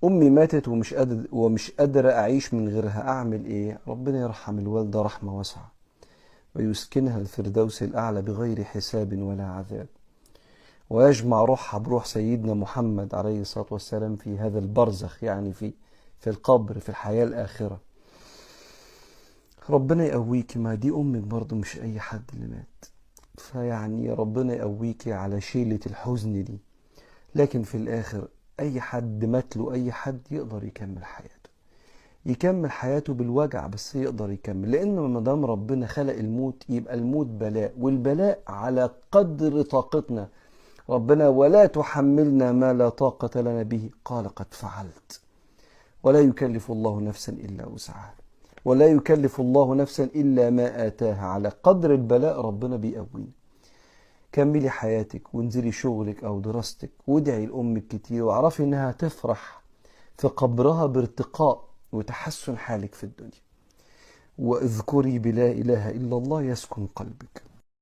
أمي ماتت ومش قادرة أعيش من غيرها، أعمل إيه؟ ربنا يرحم الوالدة رحمة واسعة ويسكنها الفردوس الأعلى بغير حساب ولا عذاب، ويجمع روحها بروح سيدنا محمد عليه الصلاة والسلام في هذا البرزخ، يعني في القبر، في الحياة الآخرة. ربنا يقويكي، ما دي أمك برضو مش أي حد اللي مات، فيعني ربنا يقويكي على شيلة الحزن دي. لكن في الآخر أي حد مات له أي حد يقدر يكمل حياته، يكمل حياته بالوجع بس يقدر يكمل، لأنه ما دام ربنا خلق الموت يبقى الموت بلاء، والبلاء على قدر طاقتنا. ربنا ولا تحملنا ما لا طاقة لنا به قال قد فعلت، ولا يكلف الله نفسا إلا وسعها، ولا يكلف الله نفسا إلا ما آتاها. على قدر البلاء ربنا بيقوينا. كملي حياتك وانزلي شغلك أو دراستك، وادعي لأمك كتير، واعرفي إنها تفرح في قبرها بارتقاء وتحسن حالك في الدنيا. واذكري بلا إله إلا الله يسكن قلبك.